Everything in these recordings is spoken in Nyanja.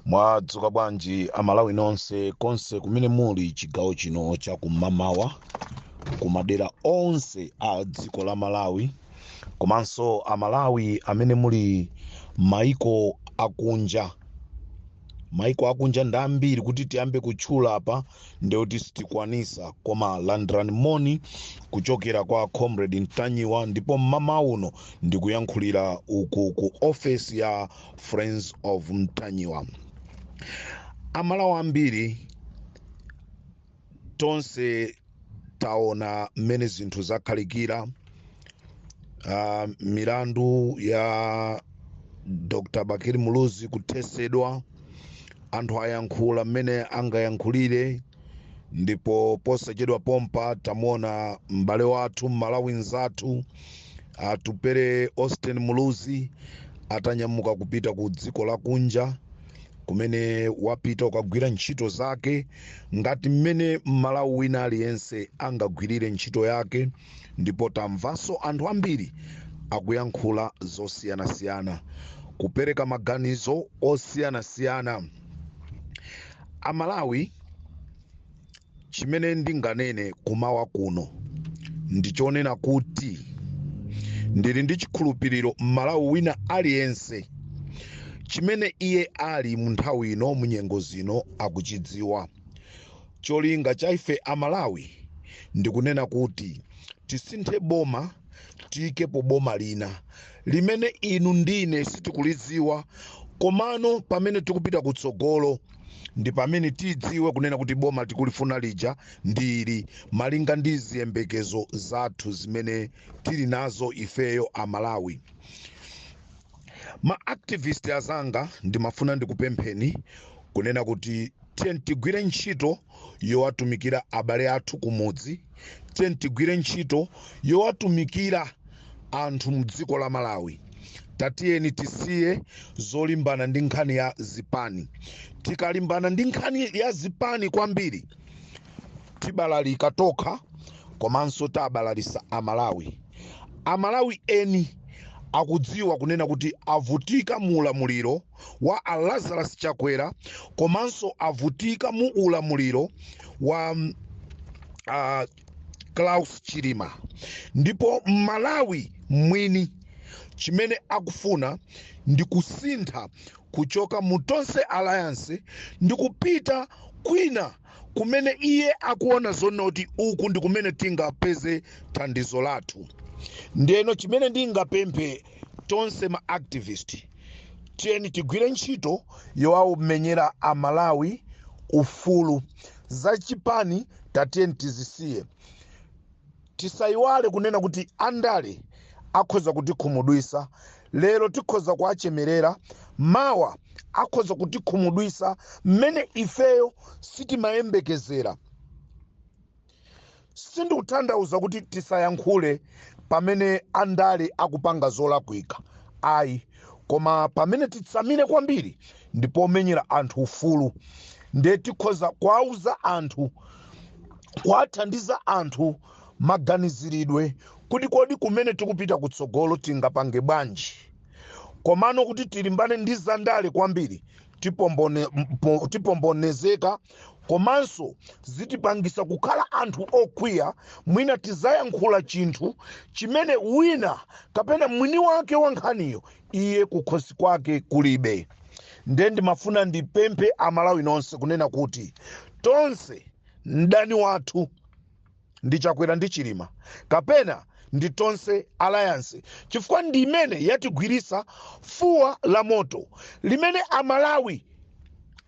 Mwadzuka bwanji Amalawi nonse konse kumene muli chigawo chino chakum'mamawa, kumadera onse a dziko la Malawi, komanso Amalawi amene muli maiko akunja. Maiko akunja ndi ambiri, kuti tiyambe kutchula apa ndekuti sitikwanisa, koma landirani moni kuchokera kwa Comrade Ntanyiwa. Ndipo mmamawa uno ndikuyankhulira uku ku ofesi ya Friends of Ntanyiwa. Amalawi ambiri tonse taona mmene zinthu zakhalikira. Milandu ya Dr Bakili Muluzi kuthesedwa, anthu ayankhula mmene angayankhulire. Ndipo posachedwa pompa tamuona m'bale wathu, Mmalawi nzathu, Atupere Austin Muluzi atanyamuka kupita ku dziko lakunja, kumene wapita kukagwira ntchito zake ngati mmene Mmalawi wina aliyense angagwirire ntchito yake. Ndipo tamvanso anthu ambiri akuyankhula zosiyanasiyana, kupereka maganizo osiyanasiyana. Amalawi, chimene ndinganene kumawa kuno ndichonena kuti ndili ndi chikhulupiriro Mmalawi wina aliyense chimene iye ali mu nthawi ino, mu nyengo zino, akuchidziwa. Cholinga cha ife Amalawi ndikunena kuti tisinthe boma, tiyikepo boma lina limene inu ndine sitikulidziwa, komano pamene tikupita kutsogolo ndi pamene tidziwe kunena kuti boma tikulifuna lija ndili malinga ndi ziyembekezo zathu zimene tili nazo ifeyo Amalawi. Ma activist azanga, ndimafuna ndikupempheni kunena kuti tiye tigwire ntchito yowatumikira abale athu kumudzi, tiye tigwire ntchito yowatumikira anthu mdziko la Malawi. Tatiyeni tisiye zolimbana ndi nkhani ya zipani. Tikalimbana ndi nkhani ya zipani kwambiri, tibalalika tokha komanso tabalalisa Amalawi. Amalawi eni akudziwa kunena kuti avutika mu ulamuliro wa a Lazarus Chakwera, komanso avutika mu ulamuliro wa Klaus Chilima. Ndipo Malawi mwini chimene akufuna ndi kusintha kuchoka mu Tonse Alliance ndi kupita kwina kumene iye akuona zonoti uku ndi kumene tingapeze thandizo lathu. Ndeno chimene ndingapemphe tonse ma activist, tiyeni tigwire ntchito yowamenyera Amalawi ufulu. Zachipani tatiyeni tizisiye. Tisayiwale kunena kuti andale akhoza kutikhumudwisa lero, tikhoza kuachemerera, mawa akhoza kutikhumudwisa mmene ifeyo sitimayembekezera. Sindikutanthauza kuti tisayankhule pamene andale akupanga zolakwika, ayi, koma pamene titsamire kwambiri ndi pomenyera anthu ufulu. Ndiye tikhoza kuauza anthu, kuwathandiza anthu maganiziridwe kuti kodi kumene tikupita kutsogolo tingapange bwanji. Komano kuti tilimbane ndi zandale kwambiri, tipombonezeka, komanso zitipangisa kukhala anthu okwiya. Mwina tizayankhula chinthu chimene wina kapena mwini wake wa nkhaniyo iye kukhosi kwake kulibe. Nde ndimafuna ndipemphe Amalawi nonse kunena kuti tonse mdani wathu ndi Chakwera ndi Chilima kapena ndi Tonse Alliance, chifukwa ndi imene yatigwirisa fuwa la moto limene Amalawi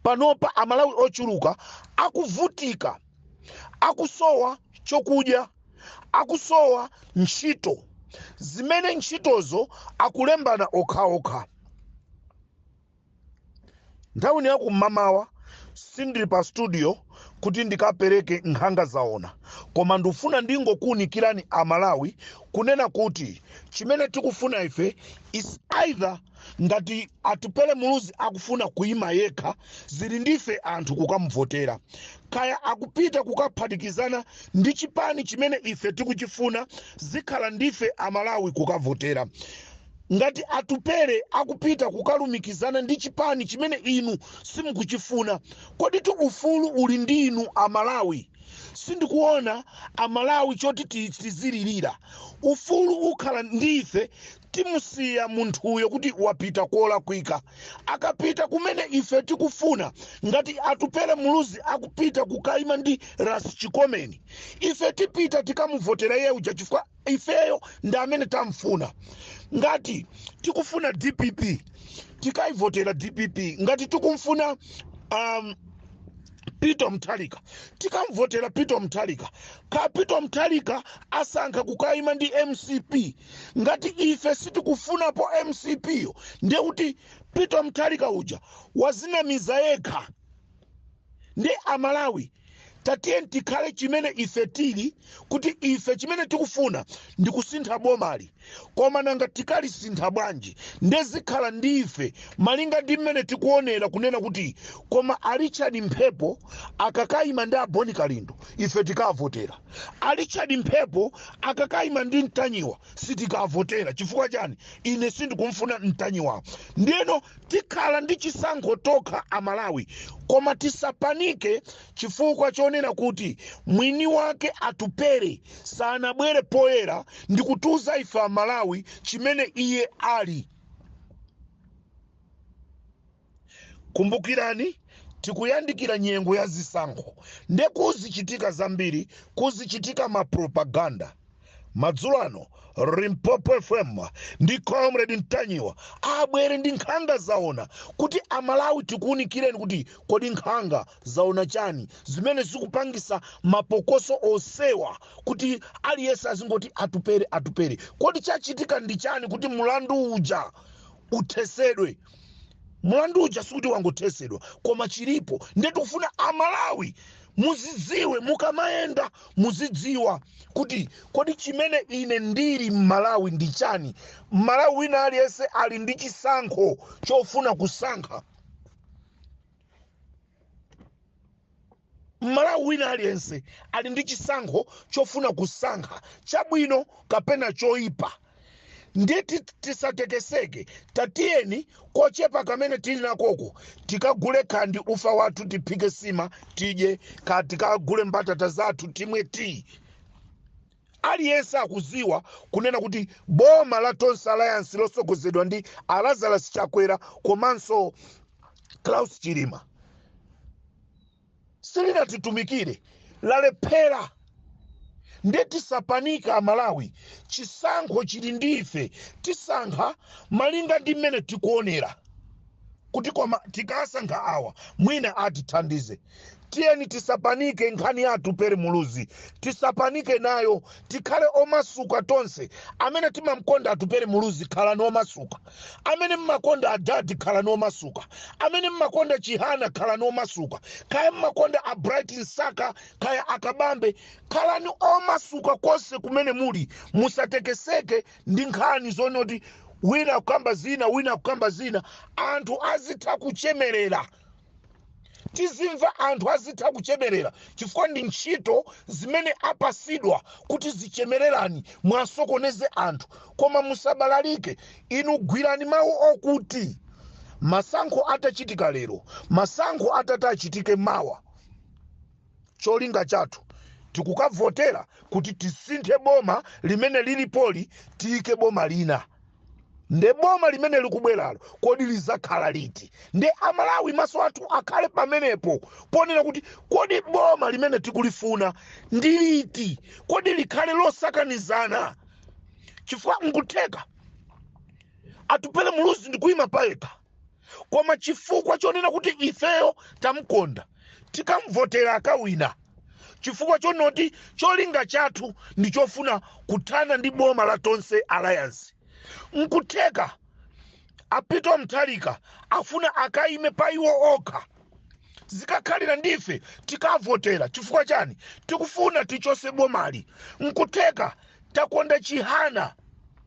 panopa, Amalawi ochuluka akuvutika, akusowa chokudya, akusowa ntchito, zimene ntchitozo akulembana okhaokha. Nthawi ya kum'mamawa sindili pa studio kuti ndikapereke nkhanga zaona, koma ndikufuna ndingokuwunikirani Amalawi kunena kuti chimene tikufuna ife is either ngati Atupele Muluzi akufuna kuyima yekha, zili ndife anthu kukamuvotera, kaya akupita kukaphatikizana ndi chipani chimene ife tikuchifuna, zikhala ndife Amalawi kukavotera. Ngati Atupele akupita kukalumikizana ndi chipani chimene inu simukuchifuna, koditu ufulu uli ndi inu Amalawi. Sindikuona Amalawi choti tizilirira. Ufulu ukhala ndi ife, timusiya munthuyo kuti wapita kolakwika. Akapita kumene ife tikufuna, ngati Atupele Muluzi akupita kukayima ndi Ras Chikomeni, ife tipita tikamuvotera iye uja chifukwa ifeyo ndi amene tamfuna. Ngati tikufuna DPP, tikayivotera DPP. Ngati tikumfuna Peter Mutharika, tikamvotera Peter Mutharika. Ka Peter Mutharika asankha kukayima ndi MCP, ngati ife sitikufunapo MCP yo, ndiye kuti Peter Mutharika uja wazinamiza yekha. Ndi Amalawi, tatiye tikhale chimene ife tili, kuti ife chimene tikufuna ndi kusintha bomali. Koma nanga tikalisintha bwanji? Ndezikhala ndi ife malinga ndi mmene tikuonera, kunena kuti koma a Richard Mphepo akakayima ndi a Bon Kalindo, ife tikavotera. A Richard Mphepo akakayima ndi Mtanyiwa, sitikavotera. Chifukwa chani? Ine sindikumfuna Mtanyiwa. Ndiyeno tikhala ndi chisankho tokha Amalawi, koma tisapanike chifukwa chonena kuti mwini wake Atupere sanabwere poyera ndi kutiuza ife Amalawi chimene iye ali. Kumbukirani, tikuyandikira nyengo ya zisankho, nde kuzichitika zambiri, kuzichitika mapropaganda. Madzulo ano Limpopo FM ndi Comrade Mtanyiwa abwere ndi nkhanga zaona, kuti Amalawi tikuwunikireni kuti kodi nkhanga zaona chani zimene zikupangisa mapokoso osewa, kuti aliyense azingoti Atupere, Atupere. Kodi chachitika ndi chani kuti mulandu uja uthesedwe? Mulandu uja sikuti wangothesedwa, koma chilipo. Ndiye tikufuna Amalawi muzidziwe, mukamayenda muzidziwa kuti kodi chimene ine ndili Mmalawi ndi chani. Mmalawi wina aliyense ali ndi chisankho chofuna kusankha. Mmalawi wina aliyense ali ndi chisankho chofuna kusankha chabwino kapena choyipa. Ndiye tisatekeseke. Tatiyeni kochepa kamene tili nakoko tikagule kandi ufa wathu, tiphike sima tidye, ka tikagule mbatata zathu, timwe tii. Aliyense akuziwa kunena kuti boma la Tonse Alliance losogozedwa ndi a Lazarus Chakwera komanso Klaus Chilima silinatitumikire, lalephera. Ndiye tisapanika Amalawi, chisankho chili ndi ife, tisankha malinga ndi mmene tikuonera kuti koma tikasankha awa mwina atithandize. Tiyeni tisapanike nkhani ya Atupele Muluzi, tisapanike nayo, tikhale omasuka tonse. Amene timamkonda Atupele Muluzi, khalani omasuka. Amene mmakonda adadi, khalani omasuka. Amene mmakonda Chihana, khalani omasuka. Kaya mmakonda a Bright Msaka, kaya akabambe, khalani omasuka konse kumene muli. Musatekeseke ndi nkhani zonoti wina akukamba zina, wina akukamba zina. Anthu azitha kuchemerera, tizimva anthu azitha kuchemerera, chifukwa ndi ntchito zimene apasidwa kuti zichemererani, mwasokoneze anthu. Koma musabalalike. Inu gwirani mawu okuti masankho atachitika lero, masankho atati achitike mawa, cholinga chathu tikukavotera kuti tisinthe boma limene lilipoli, tiyike boma lina. Nde boma limene likubweralo kodi lizakhala liti? Nde Amalawi maso athu akhale pamenepo ponena kuti kodi boma limene tikulifuna ndi liti? Kodi likhale losakanizana? Chifukwa nkutheka Atupele Muluzi ndikuyima payekha, koma chifukwa chonena kuti ifeyo tamkonda, tikamvotera, akawina, chifukwa chonoti cholinga chathu ndi chofuna kuthana ndi boma la Tonse Alliance. Nkutheka a Peter Mutharika afuna akayime pa iwo okha, zikakhalira ndife tikavotera. Chifukwa chani? Tikufuna tichose bomali. Nkutheka takonda Chihana.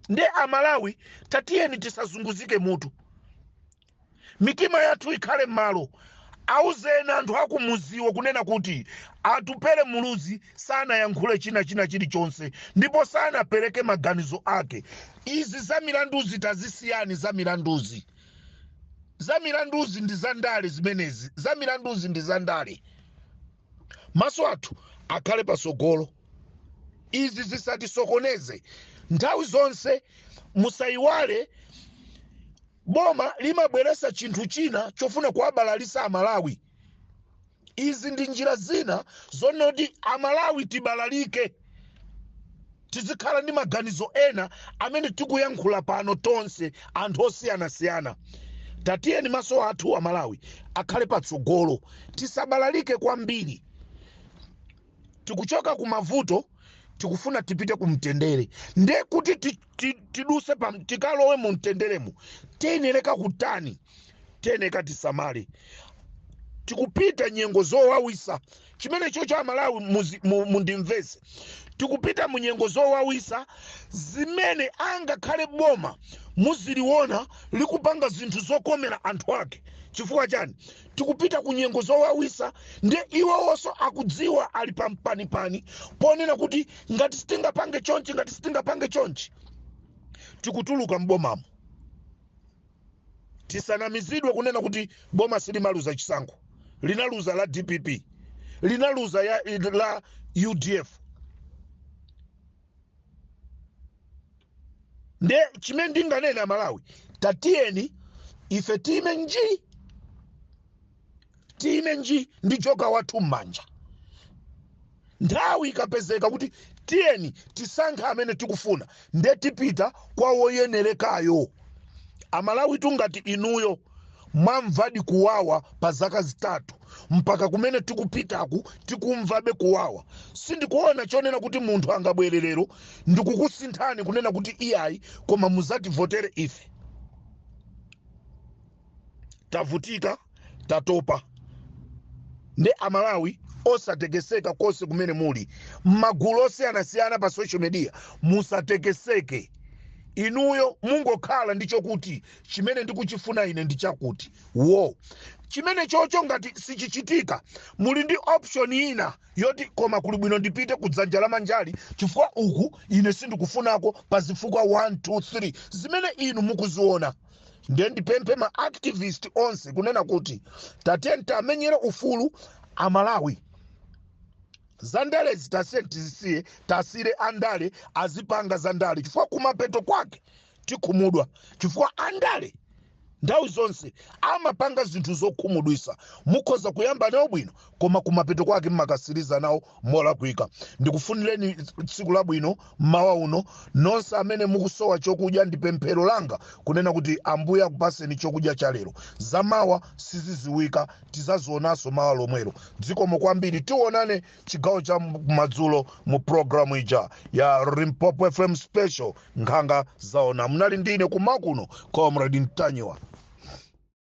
Nde Amalawi, tatiyeni tisazunguzike mutu, mitima yathu ikhale m'malo. Auzeni anthu akumuziwo kunena kuti Atupele Muluzi sanayankhule china china chilichonse ndipo sanapereke maganizo ake. Izi za milanduzi tazisiyani. Za milanduzi, za milanduzi ndi za ndale zimenezi. Za milanduzi ndi za ndale. Maso athu akhale pasogolo, izi zisatisokoneze. Nthawi zonse musayiwale, boma limabweresa chinthu china chofuna kuwabalalisa Amalawi. Izi ndi njira zina zonoti Amalawi tibalalike, tizikhala ndi maganizo ena amene tikuyankhula pano tonse anthu osiyanasiyana. Tatiyeni maso athu Amalawi akhale patsogolo, tisabalalike kwambiri. Tikuchoka ku mavuto, tikufuna tipite ku mtendere. Nde kuti tiduse tikalowe mu mtenderemo, tiyenereka kutani? Tiyeneka tisamale. Tikupita nyengo zowawisa. Chimene cho cha Malawi, mundimvese, tikupita mu nyengo zowawisa zimene angakhale boma muziliona likupanga zinthu zokomera anthu ake. Chifukwa chani? Tikupita ku nyengo zowawisa, ndi iwowonso akudziwa ali pampanipani ponena kuti ngati sitingapange chonchi, ngati sitingapange chonchi, tikutuluka mbomamo. Tisanamizidwe kunena kuti boma silimaluza chisankho. Linaluza la DPP, linaluza la UDF. Nde chimene ndinganene, Amalawi, tatiyeni ife time nji, time nji ndi joka wathu m'manja. Nthawi ikapezeka kuti tiyeni tisankhe amene tikufuna, nde tipita kwa woyenerekayo. Amalawi, tungati inuyo mwamvadi kuwawa pa zaka 3 mpaka kumene tikupitaku, tikumvabe kuwawa. Sindikuona chonena kuti munthu angabwere lero ndikukusinthani kunena kuti iyayi, koma muzativotere ife. Tavutika, tatopa. Ndi Amalawi osatekeseka konse kumene muli m'magulu osiyanasiyana pa social media, musatekeseke. Inuyo mungokhala ndi chokuti chimene ndikuchifuna ine ndi chakuti wo chimene chocho. Ngati sichichitika, muli ndi option ina yoti koma kuli bwino ndipite ku dzanja lamanjali, chifukwa uku ine sindikufunako pa zifukwa 1 2 3 zimene inu mukuziona. Ndiye ndipemphe ma activist onse kunena kuti tatiyeni tamenyere ufulu Amalawi. Zandalezi tasiye, tizisiye, tasire andale azipanga zandale, chifukwa kumapeto kwake tikhumudwa, chifukwa andale nthawi zonse amapanga zinthu zokhumudwisa. Mukhoza kuyamba nawo bwino, koma kumapeto kwake mmakasiriza nawo molakwika. Ndikufunireni tsiku labwino mmawa uno. Nonse amene mukusowa chokudya, ndi pemphero langa kunena kuti Ambuye akupaseni chokudya cha lero. Zamawa siziziwika, tizazionanso mawa lomwelo. Zikomo kwambiri. Tionane chigawo cha madzulo mu programu ija ya Limpopo FM Special, Nkhanga Zaona. Munali ndine kumakuno, Comrade Ntanyiwa.